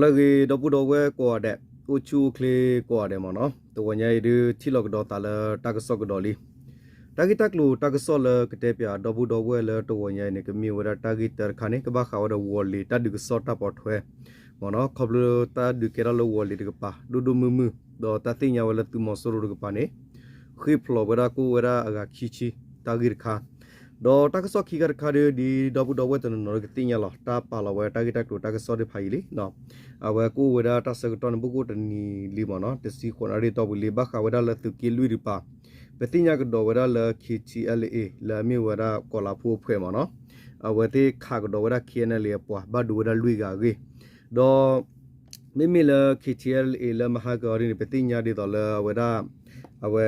လၢအဂ့ၤ ဒီပုၢ်ဒီဝဲၢ်ကိးဂၤဒဲး, အိၣ်ဆူၣ်အိၣ်ချ့ကိးဂၤဒဲးမ့ၢ်နီၤ, တဂီၤညါအံၤဒုးထံၣ်လိာ်ကဒီးသးလၢတၢ်ကစီၣ်ကဒီးလံ. တၢ်ဂ့ၢ်တၢ်ကျိၤတၢ်ကစီၣ်လၢကတဲပၠးဒီပုၢ်ဒီဝဲၢ်လၢတဂီၤညါအံၤန့ၣ် ကမ့ၢ်ဝဲဒၣ်တၢ်ဂ့ၢ်တၢတခါန့ၣ် ကဘၣ်ဃးဝဲဒီးဝီၤလ့ၤတၢ်ဒုးကစီၣ်တၢ်ပိာ်ထွဲ မ့ၢ်နီၤ, ခီဖျိတၢ်ဒုးကဲထီၣ်လၢဝီၤလ့ၤတကပၤ ဒိၣ်ဒိၣ်မုၢ်မုၢ်, ဒီးတၢ်သ့ၣ်ညါဝဲလၢသုးမီၤစိရိၤတကပၤန့ၣ် ဃ့ၢ်ဖျိးဝဲဒၣ်ကအိၣ်ဝဲဒၣ်အဂၤခံဆံ တၢ်ဂ့ၢ်တခါ, ဒီးတၢ်ကစီၣ်ခံခါတခါဒီး ဒ်ဒီပုၢ်ဒီဝဲၢ်တနီၤနီၤကသ့ၣ်ညါလီၤ တၢ်ပာ်လီၤဝဲတၢ်ဂ့ၢ်တၢ်ကျိၤတၢ်ကစီၣ်သ့ၣ်တဖၣ်အံၤလံ. အဝဲကအိၣ်ဝဲဒၣ်တၢ်ဆၢကတီၢ်န့ၣ် ဘၣ်ကအိၣ်တနံၤလံမ့ၢ်နီၤ, တဆံဃိးနၣ်ရံၣ်တီၢ်ပူၤလံ ဘၣ်ဃးဝဲဒၣ်လၢသုးက့လွံၢ်တကပၤ, ပသ့ၣ်ညါကဒီးဝဲဒၣ်လၢ K T L A လၢအမ့ၢ်ဝဲဒၣ်ကီၤလၤဖိအဖှဲးမ့ၢ်နီၤ, အဝဲသ့ၣ်ခးကဒီးဝဲဒၣ် K N L A အပှၤ ဘၣ်ဒိဝဲဒၣ်လွံၢ်ဂၤအဂ့ၢ်, ဒီး မ့မ့ၢ်လၢ K T L A လၢမဟါကအီၤဒ်န့ၣ် ပသ့ၣ်ညါဒ်သိးလၢအဝဲဒၣ် အဝဲ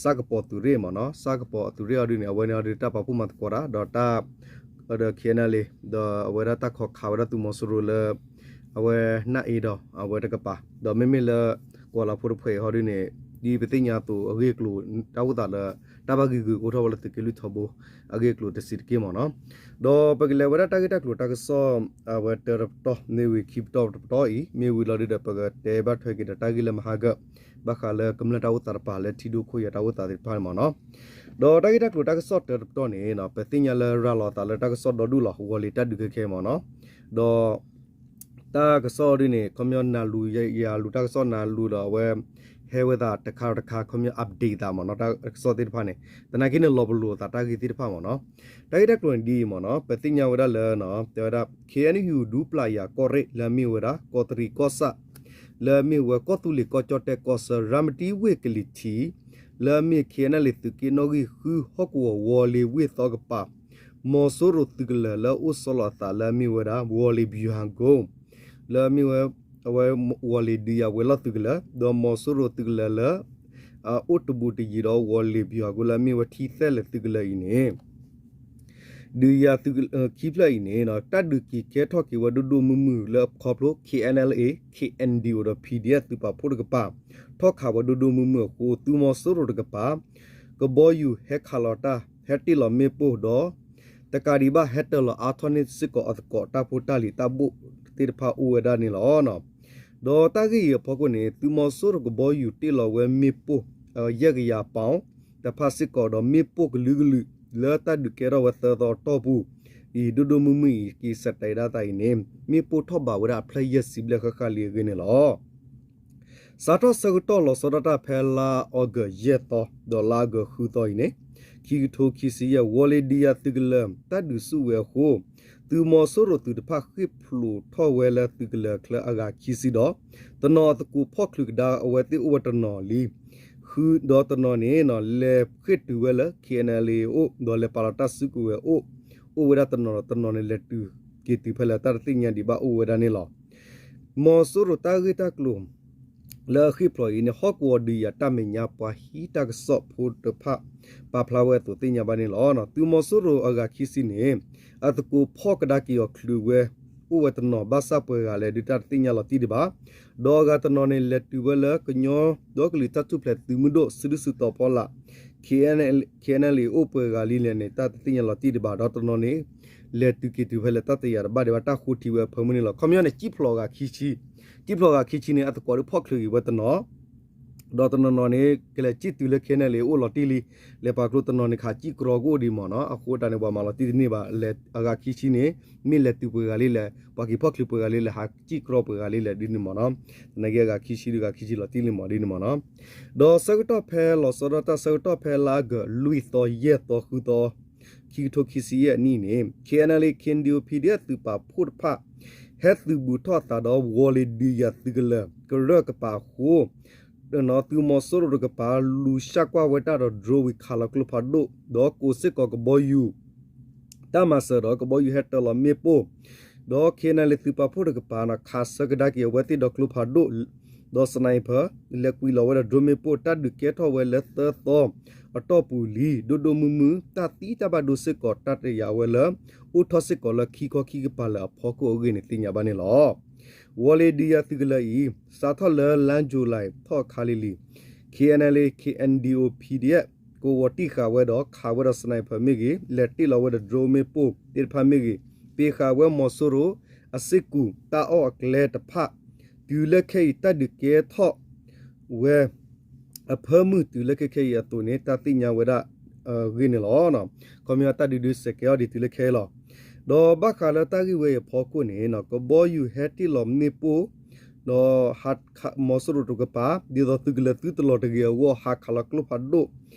စၢ်ကပီၤသုးရ့ၣ်မ့ၢ်နီၤ, စၢ်ကပီၤအသုးရ့ၣ်အီၤဒ်န့ၣ် အဝဲန့ၣ်အီၤဒ်တၢ်ပာ်ဖှိၣ်မၤသကိးတၢ် ဒီးတၢ် ဒီး K N L A ဒီးအဝဲဒၣ်တၢ်ခိးခးဝဲဒၣ်သုးမီၤစိရိၤလၢ အဝဲနၢ်အ့ဒီးအဝဲတကပၤ, ဒီးမ့မ့ၢ်လၢ ကီၤလၤဖိတဖှဲးအံၤဟီဒ်န့ၣ် ဒ်ပသ့ၣ်ညါအသိးအဂ့ၢ်အကျိၤ တၢ်အိၣ်သးလၢ တၢ်ဘၣ်ဂံာ်ဂုာ်ကအိၣ်ထီၣ်ဝဲလၢသုးက့လွံၢ်ထီဘိ အဂ့ၢ်အကျိၤတဆံးတက့ၢ်မ့ၢ်နီၤ. ဒီးပကလဲၤဝဲဒၣ်တၢ်ဂ့ၢ်တၢ်ကျိၤတၢ်ကစီၣ် အဝဲတၢတပတီၢ် မ့ၢ်ဝံၤခံပတီၢ်တပတီၢ်အံၤ မ့ၢ်ဝံၤလီၤဒုးဒီး ပကတဲဘၣ်ထွဲက့ၤဒီးတၢ်ဂ့ၢ်လၢမဟါက ဘၣ်ဃးလၢကမျၢၢ်တၢ်အိၣ်သးတကပၤလၢထံဒိၣ်ခိၣ်ယၢ်တၢ်အိၣ်သးသ့ၣ်တဖၣ်န့ၣ်မ့ၢ်နီၤ. ဒီးတၢ်ဂ့ၢ်တၢ်ကျိၤတၢ်ကစီၣ်တၢတပတီၢ်န့ၣ် ပသ့ၣ်ညါလၢရၤလီၤသးလၢတၢ်ကစီၣ်ဒီဒူၣ်လီၤ ဝီၤလ့ၤတၢ်ဒုးခဲခဲမ့ၢ်နီၤ. ဒီး တၢ်ကစီၣ်ဒ်န့ၣ် ခီပညီနလူၤယလူၤတၢ်ကစီၣ်နလူၤဒီးအဝဲ ဟဲဝဲသးတခါတခါ ခီပညီ update သးမ့ၢ်နီၤ တၢ်ကစီၣ်သ့ၣ်တဖၣ်န့ၣ် သနာ်က့န့ၣ် လီၤပလိာ်သးတၢ်ဂ့ၢ်သ့ၣ်တဖၣ်မ့ၢ်နီၤ. တၢ်ဂ့ၢ်တၢ်ကျိၤန့ၣ်ဒ်အံၤမ့ၢ်နီၤ ပသ့ၣ်ညါဝဲဒၣ်လၢ တဲဝဲဒၣ် K N U ဒူပျၢ်ယၤကီၢ်ရ့ၣ် လၢအမ့ၢ်ဝဲဒၣ် ကီးတရံးကီၢ်ဆၣ် လၢအမ့ၢ်ဝဲကီၢ်သူလ့ၤကီၢ်ကၠီၣ်တဲၣ်ကီၢ်ဆၢ ရၤမတံဝ့ၢ်ကလံၤထံး လၢအမ့ၢ် K N L A သုးက့နီၣ်ဂံၢ်ဃု ဟီၣ်ကဝီၤဝီၤလ့ၤဝ့ၢ်သီကပၤ မီၤစိရိၤသုးကလၢၤလၢအအိၣ်ဆီလီၤအသးလၢအမ့ၢ်ဝဲဒၣ် ဝီၤလ့ၤဘျူၤဟၣ်ကိ လၢအမ့ၢ်ဝဲ အဝဲ ဝီၤလ့ၤဒုးယၤဝဲၤလီၢ်သုးကလၢၤ ဒီးမီၤစိရိၤသုးကလၢၤလၢ အအိၣ်တဘူးတယံၤဒီးဝီၤလ့ၤဘျူၤဟၣ်ကိလၢအမ့ၢ်ဝဲထံသဲလၢာ်သုးကလၢၤအံၤန့ၣ် ဒုးယၤသုးကလၢၤခံဖျၢၣ်အံၤန့ၣ် တၢ်ဒုးက့ၤကဲထီၣ်က့ၤဝဲဒိၣ်ဒိၣ်မုၢ်မုၢ်လၢအခီဖျိ K N L A, K N D O ဒီး P D F သုးပာ်ဖှိၣ်တကပၤ ထီၣ်ခးဝဲဒိၣ်ဒိၣ်မုၢ်မုၢ်အဃိ သုးမီၤစိရိၤတကပၤ ကဘီယူၤဟဲခးလီၤတၢ် ဟဲတ့ၢ်လီၤမ့ၣ်ပိၢ်ဒီး တကးဒံးဘၣ် ဟဲတ့ၢ်လီၤအါထီၣ်န့ၢ်စ့ၢ်ကီးအသကိးတၢ်ဖိတၢ်လံၤတၢ်ဘိၣ်သ့ၣ်တဖၣ်အိၣ်ဝဲဒၣ်န့ၣ်လီၤ. ဒီးတၢ်ဂ့ၢ်အံၤအဖီခိၣ်န့ၣ် သုးမီၤစိရိၤကဘီယူၤတ့ၢ်လီၤဝဲမ့ၣ်ပိၢ် ယဲၢ်ကယၤပီၣ် တဖၣ်စ့ၢ်ကီးဒီးမ့ၣ်ပိၢ်ကလုာ်ကလုာ် လၢတၢ်ဒုးကဲထီၣ်ဝဲသၢသီအတီၢ်ပူၤ အံၤဒိၣ်ဒိၣ်မုၢ်မုၢ်အံၤ က့ၤစဲးတဲာ်ဒၣ်သးအံၤန့ၣ် မ့ၣ်ပိၢ်ထီၣ်ဘးဝဲဒၣ်အဖျၢၣ်ယဲၢ်ဆံဘျဲၣ်ဃၣ်ဃၣ်လံအဂ့ၢ်န့ၣ်လီၤ. စးထီၣ်ဆၢကတီၢ်လီၤဆီဒၣ်တၢ်ဖဲလါအီကူးယဲၢ်သီ ဒီးလါအီကူးဃုသီအံၤန့ၣ် ခံကထိခံဆံယဲၢ် ဝီၤလ့ၤဒုးယၤသုးကလၢၤ တၢ်ဒုးဆူၣ်ဝဲအဃိ သုးမီၤစိရိၤသုးတဖၣ်ဃ့ၢ်ဖျိးထီၣ်ဝဲလၢသုးကလၢၤအချၢအဂၤခံဆံဒီး တနီၤအသကိးဖီၣ်ချုးကဒါအဝဲသ့ၣ်အိၣ်ဝဲတနီၤလံ ဃုဒီးတနီၤန့ၣ် လဲၤဃ့ၢ်တုၤဝဲလၢ K N L A အအိၣ် ဒီးလဲၤပာ်လီၤတၢ်စုကဝဲၤအိၣ် အိၣ်ဝဲဒၣ်တနီၤဒီးတနီၤန့ၣ် လဲၤတုၤက့ၤတုၤဖဲလဲၣ်တၢ်တသ့ၣ်ညါဒံးဘၣ်အိၣ်ဝဲဒၣ်န့ၣ်လီၤ. မီၤစိရိၤတၢ်ဂ့ၢ်တၢ်ကျိၤ လၢအဃ့ၢ်ဖျိးအံၤန့ၣ် ဟီၣ်ကဝီၤဒုးယၤတၢ်မဲာ်ညါပှၤဟံးတၢ်ကစီၣ်ဖိတဖၣ် ပာ်ဖျါဝဲအသိးသ့ၣ်ညါဘၣ်န့ၣ်လီၤ. သုးမီၤစိရိၤအဂၤခံဆံန့ၣ် အသကိးဖီၣ်ကဒါက့ၤအီၤချုးဝဲ အိၣ်ဝဲတနီၤဘၣ်ဆၣ်ပှဲၤဂၤလဲၣ်ဒုးတၢ်တသ့ၣ်ညါလီၤတံၢ်ဒံးဘၣ်. ဒီးအဂၤတနီၤန့ၣ် လဲၤတုၤဝဲလၢကညီဒီကလုာ်တၢ်ထူၣ်ဖျဲးသုးမုၢ်ဒိၣ်စုဒုၣ်စုတီၤဖီလာ် K N L A အိၣ်ပှဲၤဂၤလံလဲၣ်န့ၣ် တၢ်တသ့ၣ်ညါလီၤတံၢ်ဒံးဘၣ် ဒီးတနီၤန့ၣ် လဲၤတုၤက့ၤတုၤဖဲလဲၣ်တၢ်တယာ်တဘၣ်ဒံးဘၣ် တၢ်ဃိထံဝဲအဖၢမုၢ်န့ၣ်လီၤ. ခီပညီန့ၣ် ကံၣ်ဖျိးအဂၤခံဆံ, ကံၣ်ဖျိးအဂၤခံဆံန့ၣ် အသကိးဒုးဖီၣ်ချုးက့ၤဝဲတနီၤ ဒီးတနီၤနီၤန့ၣ် ကလဲၤစံၣ်တုၤလၢ K N L A အိၣ်လီၤတံၢ်လံ, လဲၤပာ်ကျိတနီၤန့ၣ် ဟးစံၣ်ကြီကအိၣ်ဒံးမ့ၢ်နီၤ, အဃိတၢ်န့ၣ် ပှၤမၤလီၤတံၢ်တန့ၢ်ဘၣ်, လဲၤအဂၤခံဆံန့ၣ် မ့ၢ်လဲၤတုၤပှဲၤဂၤလံလဲၣ်, ပှၤက့ၤဖီၣ်ချုးပှဲၤဂၤလံလဲၣ်, ဟးစံၣ်ကြီပှဲၤဂၤလံလဲၣ်ဒ်န့ၣ်မ့ၢ်နီၤ, သနာ်က့အဂၤခံဆံဒုးဂၤခံဆံလီၤတံၢ်လံမ့ၢ်ဒ်န့ၣ်မ့ၢ်နီၤ, ဒီးဆၢကတီၢ်ဖဲလီၤဆီဒၣ်တၢ်ဆၢကတီၢ်ဖဲလါအီကူးလွံၢ်သီယဲၢ်သီဃုသီ ခံကထိခံဆံယဲၢ်အနံၣ်န့ၣ် K N L A, K N D O, P D F သုးပာ်ဖှိၣ်တဖၣ် ဟဲသုးဘူးထီၣ်အသးဒီးဝီၤလ့ၤဒုးယၤသုးကလၢၤ ကရၢၢ်ကပၤအဃိ သုးမီၤစိရိၤတကပၤ လူၤဆၣ်ကွၢ်ဝဲတၢ်ဒီး drone ဝံၤခးလီၤကျိဖးဒိၣ် ဒီးကိးစ့ၢ်ကီးကဘီယူၤ တၢ်မၤစၢၤဒီးကဘီယူၤဟဲတၢၤလီၤမ့ၣ်ပိၢ် ဒီး K N L A သုးပာ်ဖှိၣ်တကပၤန့ၣ် ခးဆၢကဒါက့ၤအဝဲသ့ၣ်ဒီးကျိဖးဒိၣ် ဒီး sniper လဲၤကွံာ်လီၤဝဲဒီး drone မ့ၣ်ပိၢ် တၢ်ဒုးကဲထီၣ်ဝဲလၢသၢသီအတီၢ်ပူၤလံ ဒိၣ်ဒိၣ်မုၢ်မုၢ် တၢ်သံတၢ်ဘၣ်ဒိစ့ၢ်ကီးတၢ်တယာ်ဝဲလၢ အိၣ်ထီၣ်စ့ၢ်ကီးလၢခံခီခံကပၤလၢအဖီခိၣ်အဂ့ၢ်န့ၣ်သ့ၣ်ညါဘၣ်န့ၣ်လီၤ. ဝီၤလ့ၤဒုးယၤသုးကလၢၤအံၤ စးထီၣ်လၢလါ July ထီၣ်အခါလံၤလံၤ K N L A, K N D O, P D F ကဝီၤတံၢ်ဃာ်ဝဲဒီးခးဝဲဒီး sniper မ့ၢ်ဂ့ၤ လဲၤတ့ၢ်လီၤဝဲဒီး drone မ့ၣ်ပိၢ်သ့ၣ်တဖၣ်မ့ၢ်ဂ့ၤ ပ့ၤဃာ်ဝဲမီၤစိရိၤအစ့ၢ်ကီးတၢ်အီၣ်အကျဲတဖၣ် တုၤလၢခဲအံၤတၢ်ဒုးကဲထီၣ်ဝဲ အဖၢမုၢ်တုၤလၢခဲခဲအံၤအသိးန့ၣ် တၢ်သ့ၣ်ညါဝဲဒၣ်အဂ့ၢ်န့ၣ်လီၤ. ခီပညီတၢ်ဒုးဒုးစဲးကဲအီၤဒ်တုၤလၢခဲအံၤလီၤ. ဒီးဘၣ်ဃးလၢတၢ်ဂ့ၢ်ဝဲအံၤအဖီခိၣ်န့ၣ် ကဘီယူၤဟဲတ့ၢ်လီၤမ့ၣ်ပိၢ် ဒီးဟးခးမီၤစိရိၤတကပၤ ဒ်သိးသုးကလၢၤသုတလီၤတဂ့ၤအဂီၢ် ဟးခးလီၤကျိဖးဒိၣ်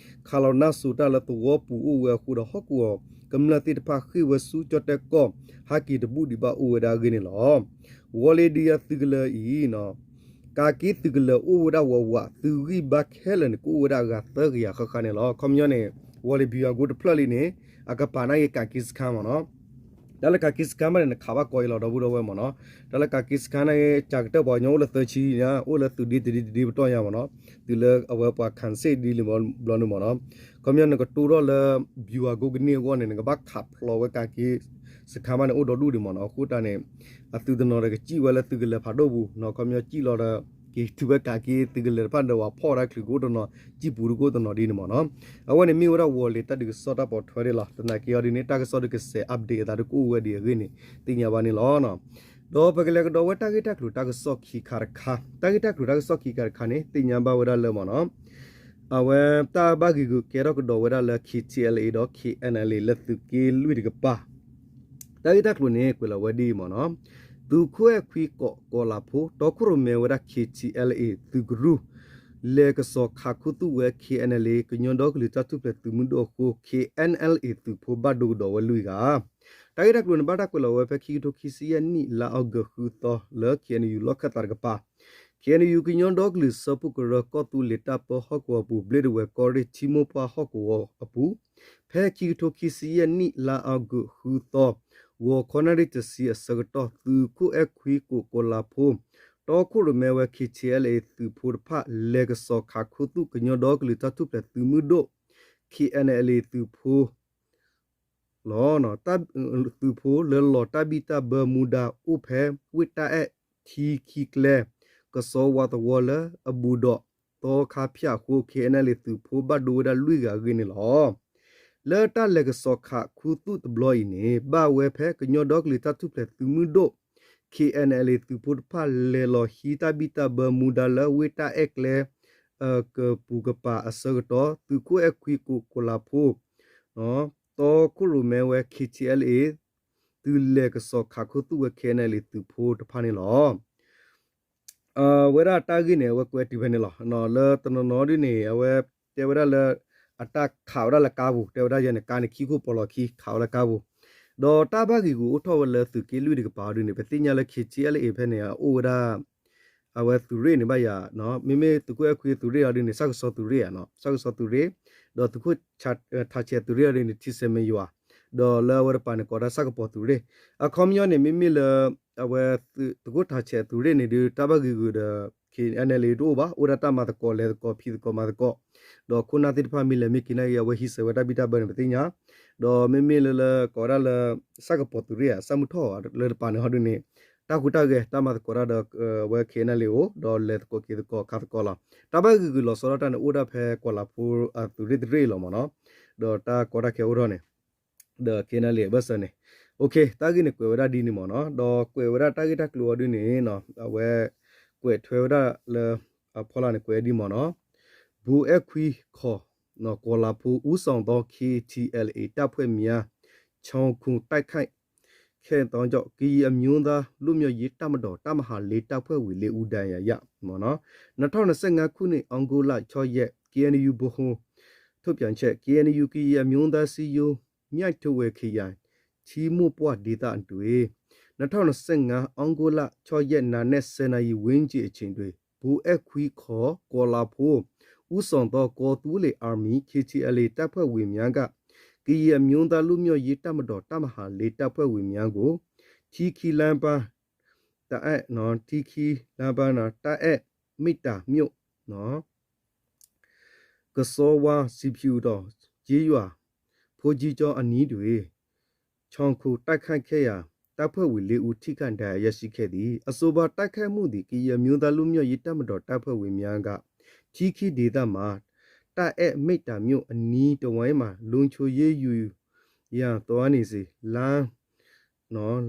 ခးလီၤနၢ်စိၤတၢ်လၢသဝီပူၤအိၣ်ဝဲအဃိဒီး ဟီၣ်ကဝီၤကမျၢၢ်သ့ၣ်တဖၣ်ဃ့ၢ်ဝဲဆူကၠီၣ်တဲၣ်ကီၢ် ဟးက့ၤတဘူၣ်ဒံးဘၣ်အိၣ်ဝဲဒၣ်အဂ့ၢ်န့ၣ်လီၤ. ဝီၤလ့ၤဒုးယၤသုးကလၢၤအံၤ ကးက့သုးကလၢၤအိၣ်ဝဲဒၣ်ဝးဝး သုးဂံၢ်ဘါခဲလၢာ်န့ၣ် ကအိၣ်ဝဲဒၣ်အဂၤသၢကယၤဃၣ်ဃၣ်န့ၣ်လီၤ. ခီပညီန့ၣ် ဝီၤလ့ၤဘံယၤကိတဖျၢၣ်လံန့ၣ် အကပၤန့ၣ်က့ၤကးက့စခါမ့ၢ်နီၤ. တၢ်လၢကးက့စခါမ့ၢ်န့ၣ် နခးဘၣ်ကီအံၤလီၤ ဒီပုၢ်ဒီဝဲၢ်မ့ၢ်နီၤ. တၢ်လၢကးက့စခါန့ၣ် ကးကတၢၢ်ပှၤကညီအိၣ်လၢသၢဆံညါ အိၣ်လၢသုးဒ့တဒ့တဒ့ပတီၢ်ညါမ့ၢ်နီၤ. တုၤလၢအဝဲပှၤခၣ်စ့ၣ်ဒ်လံဘျီန့ၣ်မ့ၢ်နီၤ. ခီပညီနကတိၢ်ထီၣ်လၢ ဘံယၤကိကန့ၢ်အဂီၢ်န့ၣ် နကဘၣ်ခးဖျိးဝဲကးက့စခါမ့ၢ်န့ၣ် အိၣ်ဒီဒူၣ်ဒံးမ့ၢ်နီၤ. အဃိတၢ်န့ၣ် အသုးတနီၤဒီးကစံၣ်ဝဲလၢသုးကလၢၤဖးဒိၣ်ပူၤနီၤ. ခီပညီစံၣ်လီၤဒီး က့ၤတုၤဝဲကးက့သုးကလၢၤတဖၣ်ဒီးဝၤဖီၣ်ဝဲဒၣ်ချုးကအိၣ်တနီၤ စံၣ်ပူၤတကအိၣ်တနီၤဒ်န့ၣ်မ့ၢ်နီၤ. အဝဲန့ၣ်မ့ၢ်ဝဲဒၣ်ဝီၤလ့ၤတၢ်ဒုးကစီၣ်တၢ်ပိာ်ထွဲဒၣ်လီၤ. သနာ်က့အီၤဒ်န့ၣ် တၢ်ကစီၣ်ဒုးကစဲး update အသးဒုးကအိၣ်ဝဲဒ်အဂ့ၢ်န့ၣ် သ့ၣ်ညါဘၣ်န့ၣ်လီၤ. ဒီးပကလဲၤကဒီးဝဲတၢ်ဂ့ၢ်တၢ်ကျိၤတၢ်ကစီၣ်ခံခါတခါ, တၢ်ဂ့ၢ်တၢ်ကျိၤတၢ်ကစီၣ်ခံခါတခါန့ၣ် သ့ၣ်ညါဘၣ်ဝဲဒၣ်လၢမ့ၢ်နီၤ အဝဲတၢ်ဘၣ်ဂံာ်ဂုာ်ကဲထီၣ်ကဒီးဝဲဒၣ်လၢ KTLA ဒီး KNLA လၢသုးက့လွံၢ်တကပၤ တၢ်ဂ့ၢ်တၢ်ကျိၤန့ၣ် ကွဲးလီၤဝဲဒ်အံၤမ့ၢ်နီၤ, သုးခိၣ်အဲၣ်ခွံကိးကီၤလၤဖိ တီခိၣ်ရိၣ်မဲဝဲဒၣ် KTLA သုးကရူၢ် လဲၤကစီၤခးခူသူၣ်ဝဲ KNLA ကညီဒီကလုာ်တၢ်ထူၣ်ဖျဲးသုးမုၢ်ဒိၣ်အဃိ KNLA သုးဖိဘၣ်ဒိကဒီးဝဲလွံၢ်ဂၤ. တၢ်ဂ့ၢ်တၢ်ကျိၤန့ၣ် ဘၣ်တၢ်ကွဲးလီၤဝဲဖဲခံကထိခံဆံယဲၢ်နံၣ် လါအီကူးဃုသီ လၢ KNU လီၢ်ခၢၣ်သးတကပၤ KNU ကညီဒီကလုာ်စၢဖှိၣ်ကရၢ ကီၢ်သူလ့ၤတၢ်ပၢဟီၣ်ကဝီၤပူၤ ဘျ့ဒဝဲၢ်ကီၢ်ရ့ၣ် ထံမိၢ်ပှၢ်ဟီၣ်ကဝီၤအပူၤ ဖဲခံကထိခံဆံယဲၢ်နံၣ် လါအီကူးဃုသီ ဂီၤခီနၣ်ရံၣ်တဆံအဆၢကတီၢ် သုးခိၣ်အဲၣ်ခွံကိးကီၤလၤဖိ တီခိၣ်ရိၣ်မဲဝဲ KTLA သုးဖိတဖၣ် လဲၤကစီၤခးခူသူၣ် ကညီဒီကလုာ်တၢ်ထူၣ်ဖျဲးသုးမုၢ်ဒိၣ် KNLA သုးဖိ လီၤ. သုးဖိလၢလီၤတၢ်ဘံၣ်တၢ်ဘၢမူဒါအိၣ်ဖဲ ဝ့ၢ်တၢ်အဲၣ်ထံခံကျဲ ကစီၤဝါသဝီလၢအဘူးဒီး သီခါဖၠၣ်အဃိ KNLA သုးဖိဘၣ်ဒိဝဲဒၣ်လွံၢ်ဂၤအဂ့ၢ်န့ၣ်လီၤ. လၢတၢ်လဲၤကစီၤခးခူသူၣ်တဘျီအံၤန့ၣ် ဘၣ်ဝဲဖဲကညီဒီကလုာ်တၢ်ထူၣ်ဖျဲးသုးမုၢ်ဒိၣ် KNLA သုးဖိတဖၣ် လဲၤလီၤဟံးတၢ်ဘံၣ်တၢ်ဘၢမူဒါလၢဝ့ၢ်တၢ်အဲၣ်ကျဲ ကပူၤကပၤအဆၢကတီၢ် သုးခိၣ်အဲၣ်ခွံကိးကီၤလၤဖိ တီခိၣ်ရိၣ်မဲဝဲ KTLA သုးလဲၤကစီၤခးခူသူၣ်ဝဲ KNLA သုးဖိတဖၣ်န့ၣ်လီၤ. အဝဲဒၣ်တၢ်ဂ့ၢ်န့ၣ် အဝဲကွဲးတုၤဖဲန့ၣ်လီၤ. လၢတနီၤနီၤဒ်န့ၣ် အဝဲတဲဝဲဒၣ်လၢ အတၢ်ခးဝဲဒၣ်လၢကါပူၤ တဲဝဲဒၣ်ယဲန့ၣ် ကါန့ၣ်ခံခိၣ်ပိာ်လီၤခံ ခးဝဲလၢကါပူၤ ဒီးတၢ်ဘၣ်ဂံာ်ဂူာ်အိၣ်ထီၣ်ဝဲလၢသုးက့လွံၢ်တကပၤအီၤဒ်န့ၣ် ပသ့ၣ်ညါလၢ KTLA ဖဲန့ၣ် အအိၣ်ဝဲဒၣ် အဝဲသုးရ့ၣ်န့ၣ်ဘၣ်ယၤ မ့မ့ၢ်သုးခိၣ်အဲၣ်ခွံသုးရ့ၣ်အီၤဒ်န့ၣ် စၣ်ကစီၤသုးရ့ၣ်ဧါ, စၣ်ကစီၤသုးရ့ၣ် ဒီးသုးခိၣ်ထးဆဲးသုးရ့ၣ်အီၤဒ်န့ၣ် ထံဆဲးမဲယွၤ ဒီးလၢအဝဲတပၤန့ၣ် ကိးဒၣ်စၣ်ကပီၤသုးရ့ၣ်. အခီပညီန့ၣ် မ့မ့ၢ်လၢ အဝဲသုးခိၣ်ထးဆဲးသုးရ့ၣ်န့ၣ်ဒုး တၢ်ဘၣ်ဂံာ်ဂူာ်ဒီး KNLA တအိၣ်ဘၣ် အိၣ်ဒၣ်တၢ်မၤသကိးလဲၤသကိးဖံးသကိးမၤသကိး ဒီးခိၣ်နၢ်သ့ၣ်တဖၣ်မ့ၢ်လဲၤမ့ၢ်က့ၤနာ်က့ၤ အဝဲဟံးစၢၤဝဲတၢ်ဘံၣ်တၢ်ဘၢန့ၣ် ပသ့ၣ်ညါ ဒီးမ့မ့ၢ်လၢလၢ ကိးဝဲဒၣ်လၢ စၣ်ကပီၤသုးရ့ၣ်ဧါ စၣ်မုၢ်ထီၣ်ဧါ လၢတပၤန့ၣ်ဟီဒ်န့ၣ် တၢ်ဟူးတၢ်ဂဲၤ တၢ်မၤသကိးတၢ်ဒီး အဝဲ KNLA အိၣ် ဒီးလဲၤသကိးက့ၤသကိးခးသကိးလီၤ. တၢ်ဘၣ်ဂံာ်ဂူာ်လီၤဆီဒၣ်တၢ်န့ၣ် အိၣ်ဒၣ်ဖဲကီၤလၤဖိအသုးရ့ၣ်တရ့ၣ်လီၤမ့ၢ်နီၤ ဒီးတၢ်ကီတၢ်ခဲအိၣ်ထီၣ်န့ၣ် ဒီး KNLA အဘၢၣ်စၢၤန့ၣ် တၢ်ဂ့ၢ်န့ၣ်ကွဲးဝဲဒၣ်ဒ်န့ၣ်မ့ၢ်နီၤ ဒီးကွဲးဝဲဒၣ်တၢ်ဂ့ၢ်တၢ်ကျိၤအီၤဒ်န့ၣ် အဝဲ ကွဲးထွဲဝဲဒၣ်လၢ အဖီလာ်န့ၣ် ကွဲးဒ်မ့ၢ်နီၤ ဗိုလ်အဲၣ်ခွံခီ ကီၤလၤဖိ ဦးဆောင်သော KTLA တပ်ဖွဲ့များ ခြုံခိုတိုက်ခိုက်ခဲ့သောကြောင့် ကရင်အမျိုးသားလွတ်မြောက်ရေးတပ်မတော် တပ်မဟာလေး တပ်ဖွဲ့ဝင်လေးဦး ဒဏ်ရာရ မ့ၢ်နီၤ နှစ်ထောင့်နှစ်ဆယ့်ငါးခုနှစ် ဩဂုတ်လ ခြောက်ရက် KNU ဗဟိုထုတ်ပြန်ချက် KNU ကရင်အမျိုးသားစည်းရုံး မြထိုဝ်ခရိုင် ထံမိၢ်ပှၢ်ဒေသတွင် နှစ်ထောင့်နှစ်ဆယ့်ငါး ဩဂုတ်လ ခြောက်ရက် နံနက် ဆယ်နာရီဝန်းကျင်အချိန်တွင် ဗိုလ်အဲၣ်ခွံခီ ကီၤလၤဖိ ဦးဆောင်သော ကီၢ်သူလ့ၤ Army KTLA တပ်ဖွဲ့ဝင်များက ကရင်အမျိုးသားလွတ်မြောက်ရေးတပ်မတော် တပ်မဟာလေး တပ်ဖွဲ့ဝင်များကို ထံခီလမ်းပါ တအဲၣ် ထံခီလမ်းပါ တအဲၣ် မိတ္တမြို့ ကစီဝါ စံဖျူးတီၤ ကျေးရွာ ဘုန်းကြီးကျောင်းအနီးတွင် ခြုံခိုတိုက်ခိုက်ခဲ့ရာ တပ်ဖွဲ့ဝင်လေးဦး ထိခိုက်ဒဏ်ရာရရှိခဲ့သည်။ အဆိုပါတိုက်ခိုက်မှုသည် ကရင်အမျိုးသားလွတ်မြောက်ရေးတပ်မတော် တပ်ဖွဲ့ဝင်များက ထံခီဒေသမှ တအဲၣ် မိတ္တမြို့အနီးတဝိုက်မှ လုံခြုံရေးယူရန်သွားနေစဉ် လမ်း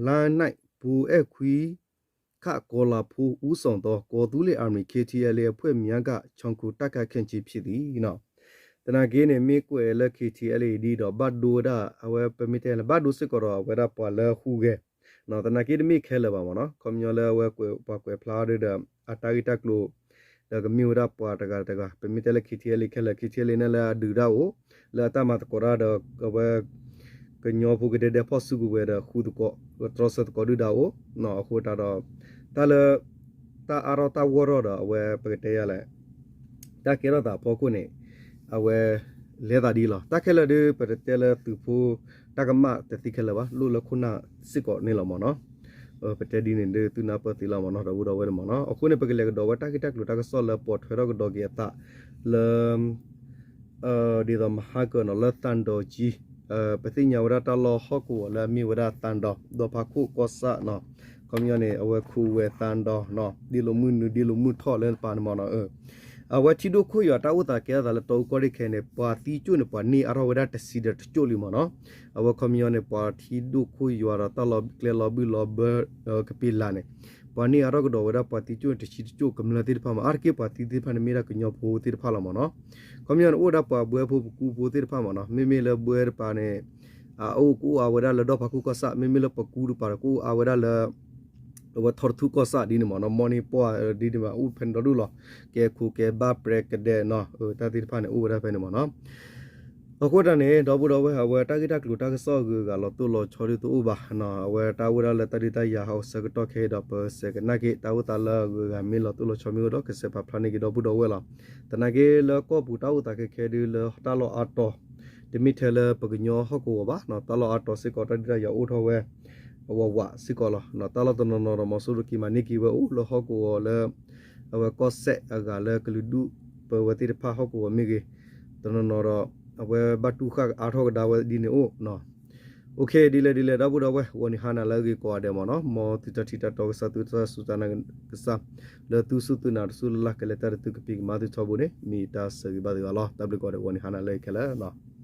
လမ်း၌ ဗိုလ်အဲၣ်ခွံခီ တပ်မတော်ကာကွယ်ရေးအဖွဲ့ အစည်းအဝေး အစည်းအဝေး တပ်မတော်ကာကွယ်ရေးအဖွဲ့ အစည်းအဝေး တပ်ကော်လာဖိဦးဆောင်သော ကော်သူးလေ်အာရမီၤ KTLA အဖွဲ့ မၠါကၣ် ချီၣ်ခူတၢ်ခးခ့ၣ်ကၠံဖံးသံနီၤ. သနာ်က့န့ၣ် မ့ၢ်ကွဲးလၢ KTLA ဒ်ဒီး ဘၣ်ဒိဝဲဒၣ် အဝဲပမ့ၢ်တဲလၢ ဘၣ်ဒိစ့ၢ်ကီးဒီး အဝဲဒၣ်ပှၤလၢဟူးဂဲၤ သနာ်က့တမ့ၢ်ခဲလၢာ်ဘၣ်မ့ၢ်နီၤ. ခီပညီလၢအဝဲကွဲး ပှၤကွဲးဖျါဒီး အတၢ်ဂ့ၢ်တၢ်ကျိၤ ဒီးကမ့ၢ်ဝဲဒၣ်ပှၤတဂၤတဂၤ ပမ့ၢ်တဲလၢ KTLA ခဲလၢာ် KTLA န့ၣ်လၢအဒုးတၢ်အိၣ် လၢအတၢ်မၤသကိးတၢ်ဒီး အဝဲ ကညီဖိကဒဲဒဲဖီၣ်စုကဝဲၤဒီးဃူသကိး တြီဆၢသကိးဒုၣ်ဒါအိၣ် အဃိသတးဒီး တၢ်လၢ တၢ်အါထီၣ်တၢ်ဂီၢ်ထီၣ်ဒီး အဝဲပကတဲယၤလဲၣ် တၢ်ကဲထီၣ်သးအဖီခိၣ်န့ၣ် အဝဲ လဲၤသးဒ်လီၤ. တၢ်ခဲလၢာ်ဒီး ပတတဲလၢသုးဖိ တၢ်ကမၣ်တသ့ခဲလၢာ်ဘၣ် လိၣ်လၢခိၣ်နၢ်စ့ၢ်ကီးန့ၣ်လီၤမ့ၢ်နီၤ. ပတဲဒ်န့ၣ်ဒီး သုနၢ်ပၢၢ်သ့လီၤမ့ၢ်နီၤ ဒီပုၢ်ဒီဝဲၢ်န့ၣ်မ့ၢ်နီၤ. အဃိန့ၣ် ပကလဲၤကဒီးဝဲတၢ်ဂ့ၢ်တၢ်ကျိၤတၢ်ကစီၣ်လၢ ပိာ်ထွဲထီၣ်ကဒီးက့ၤအသးလၢ ဒ်သိးမဟါကၢၤနီၤ လၢသံတောင်ကြီး ပသ့ၣ်ညါဝဲဒၣ်တၢ်လီၢ်ဟီၣ်ကဝီၤလၢအမ့ၢ်ဝဲဒၣ်သံတောင် ဒီဖးခိၣ်ကီၢ်ဆၣ်နီၤ. ခီပညီန့ၣ် အဝဲခူဝဲသံတောင်နီၤ ဒ့လိာ်မုၢ်နုာ် ဒ့လိာ်မုၢ်ထီၣ်လၢပၤန့ၣ်မ့ၢ်နီၤ. အဝဲထံဒိၣ်ခိၣ်ယွၤတၢ်အိၣ်သးကဲထီၣ်သးလၢတီအူကီၢ်ရ့ၣ်ခဲအံၤန့ၣ် ပှၤသံကၠိၣ်န့ၣ် ပှၤန့ၢ်အါထီၣ်ဝဲဒၣ်တဆံဒီးတကၠိၣ်လံမ့ၢ်နီၤ. အဝဲခီပညီန့ၣ် ပှၤထံဒိၣ်ခိၣ်ယွၤဒီးတၢ်လီၢ်ကျဲလီၤဘုၣ်လီၤဘၢ ကပ့ၤလးန့ၣ် ပှၤန့ၢ်အါထီၣ်ကဒီးဝဲဒၣ်ပှၤသံကၠိၣ်န့ၣ် တဆံတကၠိၣ်ကမျၢၢ်သ့ၣ်တဖၣ်မ့ၢ် အါတက့ၢ်ပှၤသံသ့ၣ်တဖၣ်န့ၣ် မ့ၢ်ဒၣ်ကညီဖိသ့ၣ်တဖၣ်လီၤမ့ၢ်နီၤ. ခီပညီန့ၣ် အိၣ်ဝဲဒၣ်ပှၤဘှဲဖိပကူဖိသ့ၣ်တဖၣ်မ့ၢ်နီၤ. မ့မ့ၢ်လၢဘှဲတပၤန့ၣ် အအိၣ်ကအိၣ်အါဝဲဒၣ်လၢဒီဖးခိၣ်ကီၢ်ဆၣ် မ့မ့ၢ်လၢပကူတပၤဒီးကအိၣ်အါဝဲဒၣ်လၢ အဝဲထီတထူၣ်ကီၢ်ဆၣ်ဒ်န့ၣ်မ့ၢ်နီၤ မီၢ်န့ၢ်ပှၢ်ဒ်န့ၣ်မ့ၢ် အိၣ်ဖဲန့ၣ်ဒီဒူၣ်လီၤ. ကဲခိၣ်ကဲဘၣ်ပြဲးကဒဲးနီၤ တၢ်သ့ၣ်တဖၣ်န့ၣ် အိၣ်ဝဲဒၣ်ဖဲန့ၣ်မ့ၢ်နီၤ. အဃိတၢ်န့ၣ် ဒီပုၢ်ဒီဝဲၢ် အဝဲတၢ်ဂ့ၢ်တၢ်ကျိၤတၢ်ကစီၣ်အဂုၤအဂၤလီၤတိၢ်လီၤဆီဒ်တအိၣ်ဘၣ်နီၤ. အဝဲတၢ်အိၣ်ဝဲဒၣ်လၢတၢ်ဒုးတၢ်ယၤဟီဆၢကတီၢ်ခဲအံၤဒီး ပဆဲးကနၣ်က့ၤ တၢ်အိၣ်သးလၢအဂုၤအဂၤမ့ၢ်လီၤတိၢ်လီၤဆီမ့ၢ်အိၣ်ဒီး ကဆဲးပာ်ဖျါန့ၢ်က့ၤဒီပုၢ်ဒီဝဲၢ်လီၤ. သနာ်က့လၢကီၢ်ပူၤတၢ်အိၣ်သးခဲခဲဒုးလၢတၢ်လီၢ်အါတီၤ တမ့ၢ်ထဲလၢပကညီဟီၣ်ကဝီၤဘၣ်နီၤ. တၢ်လီၢ်အါတီၤစ့ၢ်ကီး တၢ်ဒုးတၢ်ယၤအိၣ်ထီၣ်ဝဲ အဝဲဝးစ့ၢ်ကီးလီၤ. တၢ်လီၢ်တနီၤနီၤဒီး မီၤစိရိၤက့ၤမၤန့ၢ်က့ၤဝဲအိၣ်လၢဟီၣ်ကဝီၤလၢ အဝဲကီၢ်စဲၣ်အဂၤလၢကလုာ်ဒူၣ်ပဝဲသ့ၣ်တဖၣ်ဟီၣ်ကဝီၤမ့ၢ်ဂ့ၤ, တနီၤနီၤဒီး အဝဲဘၣ်တူၢ်ဃာ်အါထီၣ်ကဒါဝဲဒ်န့ၣ်အိၣ်နီၤ. အိၣ်ခ့ ဒ်လဲၣ်ဒ်လဲၣ် ဒီပုၢ်ဒီဝဲၢ် ဂီၤနံၤဟါနၤလၢအဂ့ၤကိးဂၤဒဲးမ့ၢ်နီၤ. မ်သုတၢ်ထံၣ်တၢ်တီကစၢ် သုတၢ်စူၢ်တၢ်နာ်ကစၢ် လၢသုစူၢ်သုနာ်တစူၢ်လၢ်လၢ် ကလဲၤတၢ်ဒီးသုကပံၤကမၤသုထီဘိန့ၣ် မ့ၢ်တၢ်ဆၢဂ့ၤဘၣ်သုဂၤလီၤ. တၢ်ဘျုးကိးဂၤဒဲး ဂီၤနံၤဟါနၤလၢအဂ့ၤခဲလၢာ်နီၤ.